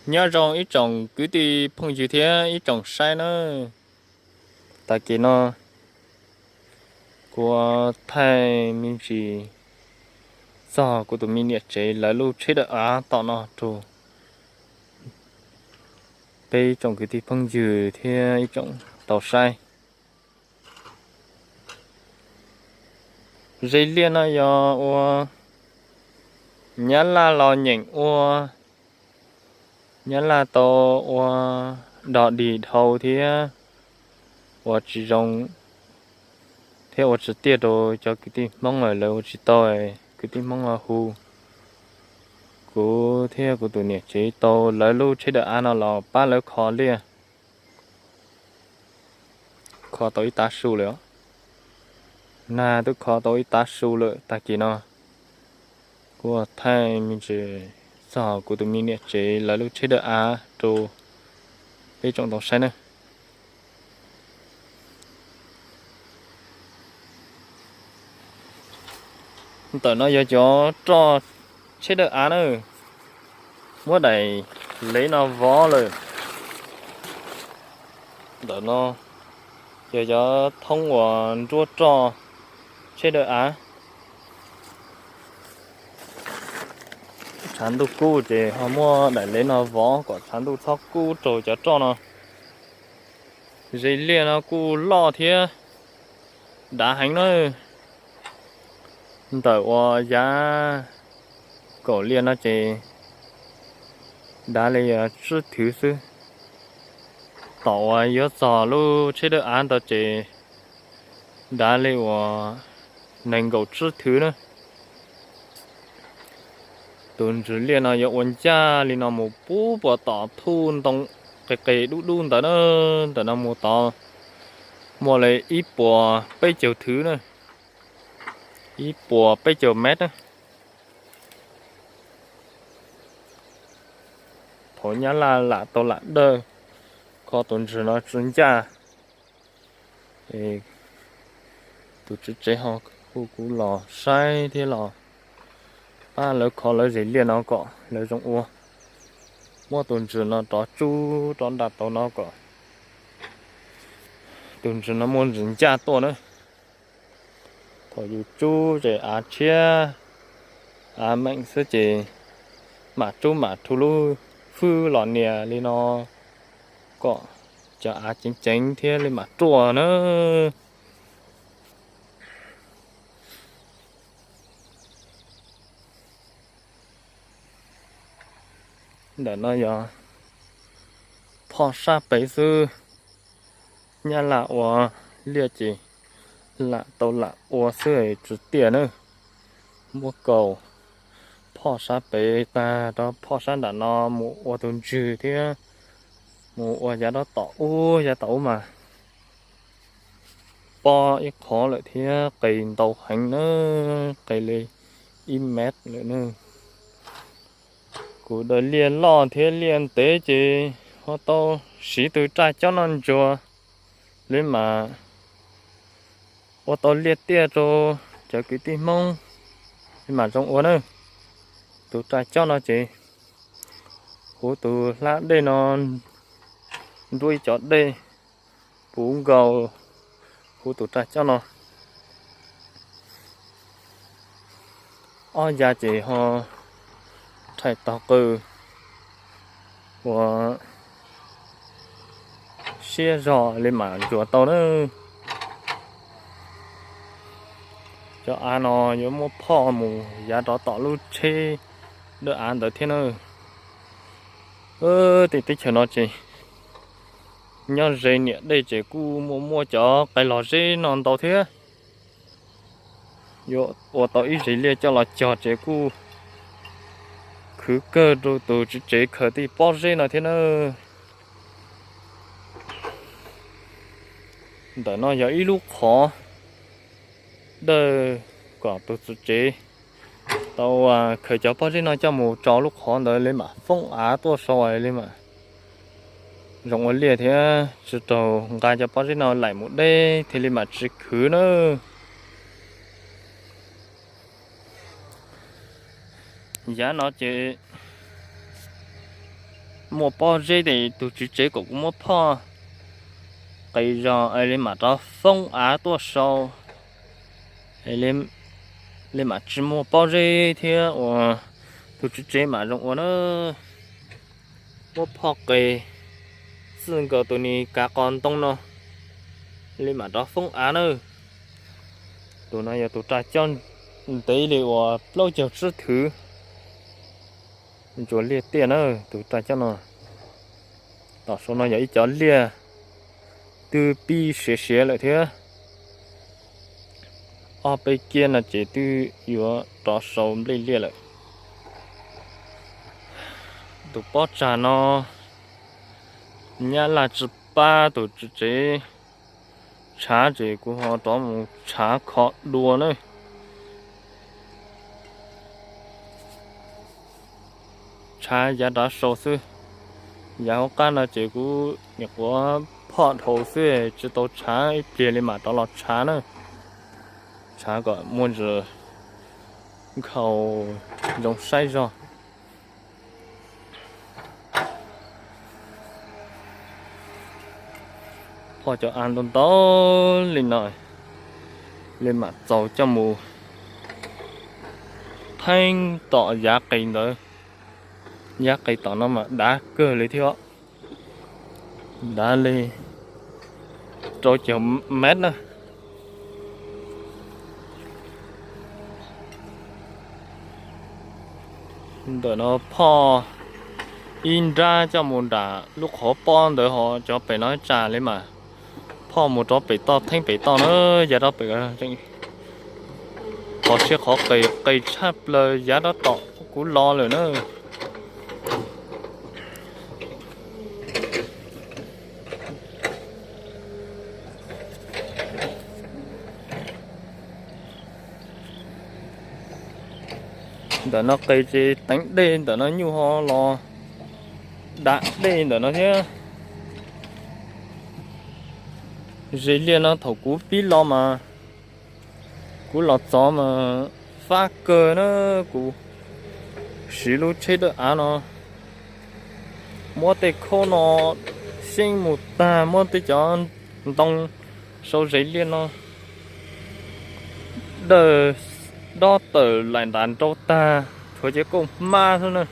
Nyob zoo ib tsoom kwv tij phooj ywg thiab ib tsoom saib nawb. Tag kis no kuv thaij me ntsis txog kuv tus me niam tsev lawv lub tsheb dawb av tom no rau peb ib tsoom kwv tij phooj ywg thiab ib tsoom tau saib. Zes liaj no yog ua Nyab Laj los nyeem ua, Nyab Laj tau ua dog dig dhau thiab ua tsis zoo thiab ua tsis tiaj rau cov kwv tij Hmoob lawv ua tsis tau, kwv tij Hmoob hu kuv thiab kuv tus niam tsev tau lawv lub tsheb dawb av no los pab lawv kho liaj. Kho tau ib tav su lawm os. Nag twb kho tau ib tav su lawm. Tag kis no kuv thaij me ntsis txog kuv tus me niam tsev lawv lub tsheb dawb av rau peb tsoom tau saib nawb. Ntawm no yog cov roj tsheb dawb av na, muab daim lev no vov lawm. Ntawm no yog cov thoob uas nruab roj tsheb dawb av. Tshav ntuj kub ces ho muab daim lev no vov kom tshav ntuj txhob kub rau cov roj no. Zes liaj no kuj loj thiab dav heev na. Ntawm uas yav kaum liaj no ces dav li tsib thwv xwb. Tom uas yuav txog lub tsheb dawb av ntawd ces dav li uas nees nkaum tsib thwv na. Tus ntsws liaj no yuav ua ncaj li no mus puag puas tom thuj ntoo qis qis dub dub ntawd na. Ntawm no mus tod muaj li ib puas peb caug thwv na, ib puas peb caug mev na. Thaum Nyab Laj lam tau lam dawj kho tus ntsws no tsis ncaj, tus tswv tsev ho hu kuv los saib thiab los pab lawv kho lawv zes liaj no kom lawv zoo ua. Muab tus ntsws no rov tsub rov nram tau no kom tus ntsws no muaj ntsis ncaj tuaj na. Thaum yus tsub ces av tshiab, av meem xwb ces mam tsub mam rhu lub fwj los nias li no kom cov av ceev ceev thiab li mam ruaj na. Ntawm no yog phoj sab pem xwb. Nyab Laj ua liaj ces lam tau lam ua xwb tsis tiaj na. Muab kaus phoj sab pem tag rau phoj sab nram no mus ua tus ntsws thiab mus ua yav rov tom ub, yav tom ub mas pob ib qho lawm thiab qis ntau heev na, qis li ib mev lawm na. Kuv daws liaj loj thiab liaj ntev ces ho tau siv tus raj cob no ntsuas li mas ua tau liaj tiaj rau cov kwv tij Hmoob li mas zoo ua na. Tus raj cob no ces huv tus hlab dej no nruab ib cov dej puv nkaus huv tus raj cob no. Ob yav ces ho rhais tog qws ua siab zog li mam ntsuas tau na. Cov av no yuav muab phoj mus yav rov tom lub tsheb dawb av ntawd thiab na. Tej teb chaws no ces nyob ze niam dej ces kuj muaj muaj cov qe los zeb no ntau thiab. Yuav ua tau ib zes liaj coj los cog ces kuj khwv kawg rau tus tswv tsev khaws tej pob zeb no thiab na. Ntawm no yog ib lub qhov dawj kom tus tswv tsev tau khaws cov pob zeb no coj mus tso lub qhov ntawd li mam foob av tuaj sau li mas zoo ua liaj thiab tsis raug nqa cov pob zeb no laim mus deb thiaj li mam tsis khwv na. Yav no ces muaj pob zeb ces tus tswv tsev kom kuv muab phoj qis zog es li mam rov foob av tuaj sau, li mam tsis muaj pob zeb thiab ua tus tswv tsev mam zoo ua na. Muab phoj qis txij nkaus tus ni kav qos ntoo no, li mam rov foob av na. Tus no yog tus raj coj ntev li uas plaub caug tsib thwv, ntsuas liaj tiaj na, tus raj coj no. Tom saum no yog ib cov liaj twb pib siav siav lawm thiab. Ob peb kiab no ces twb yuav rov sau nplej liaj lawm. Tus pob tsag no Nyab Laj tsis pab tus tswv tsev tshav ces kuv ho rov mus tshav kho dua na. Tshav yav nrad sau xwb, yav hauv qab no ces kuv nyuam qhuav phoj dhau xwb tsis tau tshav, ib pliag li mam rov los tshav na. Tshav kom muaj nkhaus zoo saib zog. Phoj cov av ntau ntau li no, li mam txaus coj mus theeb tom yav qis ntawd. Yav qis tom no mas dav kawg li thiab, dav li rau caum mev na. Ntawm no phoj ib nrab coj mus nram lub qhov pob ntawd, ho cov pem no tsam li mas phoj mus rau pem toj theeb pem toj na. Yav rau pem qhov siab qhov qis, qis tshaj plaws yav rau tom kuv los lawm na. Ntawm no qis ces teev dej ntawm no nyuj ho los dav dej ntawm no thiab. Zes liaj no thaum kuv pib los mas, kuv los txog mas fab kawg na. Kuv siv lub tsheb dawb av no muab tej khaub no xyeeb mus tag, muab tej cov ntoo sau zes liaj no dawj dob tawm laim ntav nrau tag, tshuav cov kauj hmab xwb na.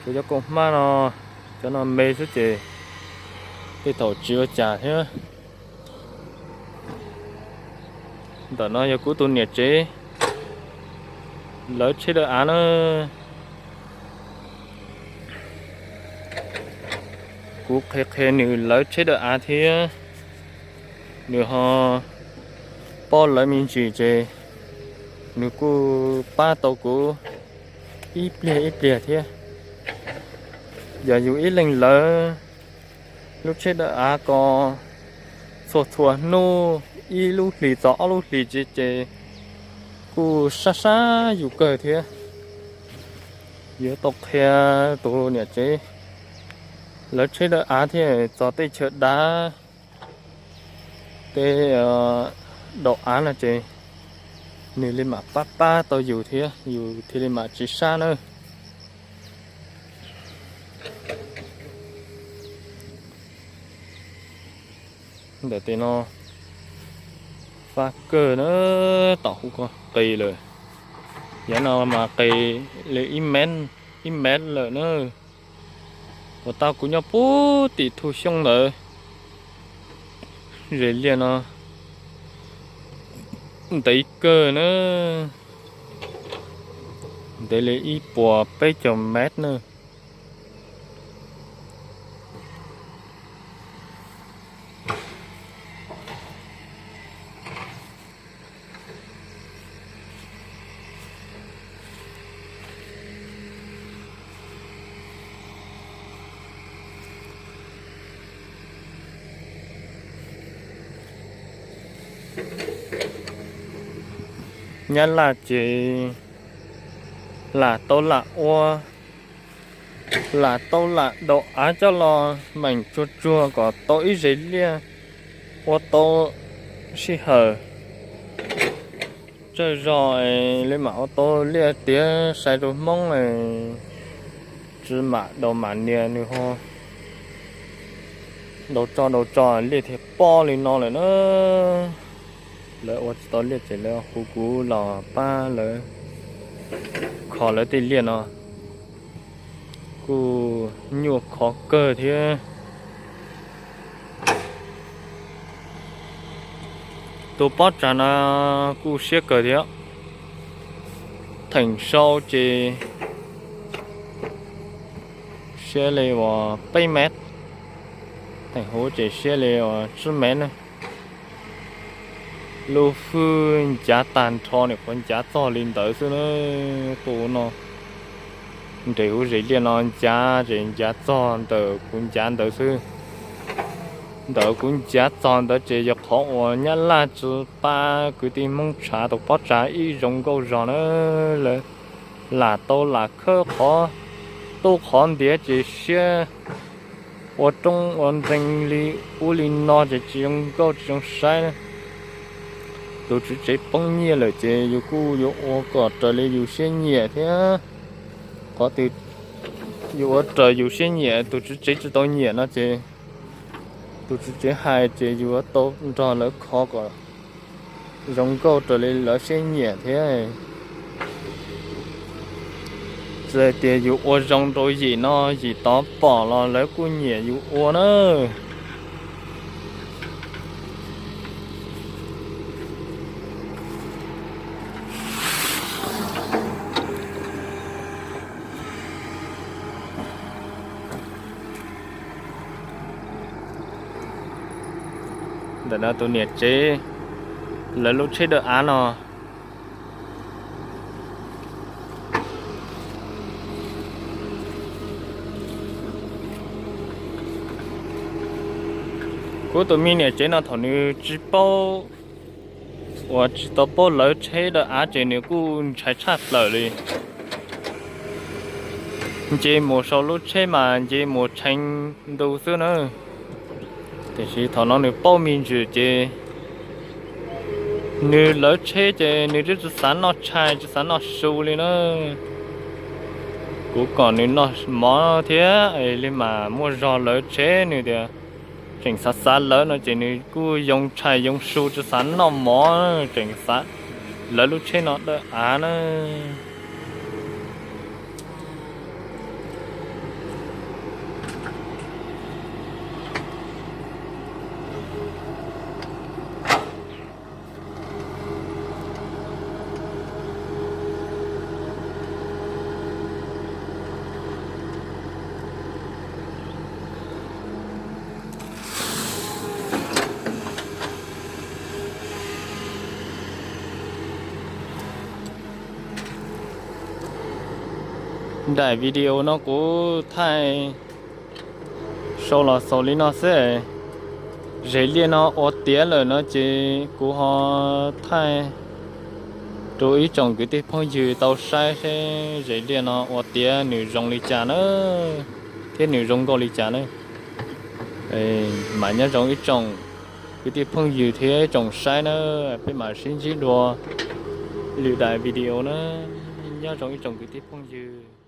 Tshuav cov kauj hmab no, cov no me xwb ces tej thaum tsis ua cas thiab. Ntawm no yog kuv tus niam tsev lawv tsheb dawb av na. Kuv qhia qhia nws lawv tsheb dawb av thiab, nws ho paub lawv me ntsis ces nws kuj pab tau kuv ib pliag ib pliag thiab. Yog yus ib leeg lawv lub tsheb dawb av ko txhua txhua hnub, ib lub hlis txog ob lub hlis ces, ces kuj sab sab yus kawg thiab. Yuav tau qhia tus niam tsev lawv tsheb dawb av thiab txog tej chaw dav, tej dau av no ces nws li mam pab pab tau yus thiab yus thiaj li mam tsis sab na. Ntawm tej no fab kawg na, tom hauv ko qis lawm. Yav no mas qis li ib mev lawm na. Puas tau kuv nyob puag tim Thu Xyooj ntawd, zes liaj no ntev kawg na, ntev li ib puas peb caug mev na. Nyab Laj ces lam tau lam ua, lam tau lam dau av coj los meem tsuag tsuag kom tau ib zes liaj ua tau sij hawm tsawg zog li mam ua tau liaj tiav sai rau Hmoob. tswv mam daus mam nias nws ho daus tso daus tso liaj thiaj pob li no lawm na. Lawv ua tsis tau liaj ces lawv hu kuv los pab lawv kho lawv tej liaj no, kuj nyuaj khov kawg thiab. Tus pob tsav no kuj siab kawg thiab. Theem sau ces siab li uas peb mev, theem huv ces siab li uas tsib mev na. Lub hwj ncav tag nrho nws qhuav ncav txog li ntawd xwb na. Tus no nres huv zes liaj no ncav ces ncav txog ntawm kuv ncav ntawd xwb. Ntawm kuv ncav txog ntawd ces yog qhov uas Nyab Laj tsis pab kwv tij Hmoob tshav tus pob tsav ib zoo nkauj zog na. Lawv lam tau lam khawb qhov tub qhov ntiav ces siab ua roob ua nreeg li ub li no ces tsis zoo nkauj tsis zoo saib. Tus tswv tsev poob nyiaj lawm ces yus kuj yuav ua kom raws li yus siab nyiam thiab. Qhov twg yus ua raws yus siab nyiam tus tswv tsev tsis tau nyiam no ces tus tswv tsev hais ces yus yuav tau nrog lawv kho kom zoo nkauj raws li lawv siab nyiam thiab. Tsis hais tias yus ua zoo rau yim no yim tod pom los lawv kuj nyiam yus ua na. Ntawm no tus niam tsev lawv lub tsheb dawb av no. Kuv tus me niam tsev no thaum nws tsis paub, uas tsis tau paub lawv tsheb dawb av ces nws kuj ntshai tshaj plaws li. Nce mus saum lub tsheb mas nce mus tshee ntu xwb na. Tiam sis thaum no nws paub me ntsis ces nws lawv tsheb ces nws twb tsis xav noj tshais tsis xav noj su li na. Kuv kom nws noj mov thiab li mas muaj zog lawv tsheb nws tias tseem xav xav lawv no ces nws kuj yoo tshais yoo su tsis xav noj mov, tseem xav lawv lub tsheb no dawb av na. Daim video no kuv thaij sau los xaus li no xwb. Zes liaj no ua tiav lawm no ces kuv ho thaij rau ib tsoom kwv tij phooj ywg tau saib seb zes liaj no ua tiav nws zoo li cas na, thiab nws zoo nkauj li cas na. Mas nyob zoo ib tsoom kwv tij phooj ywg thiab ib tsoom saib na, peb mam sib ntsib dua lwm daim video na. Nyob zoo ib tsoom kwv tij phooj ywg.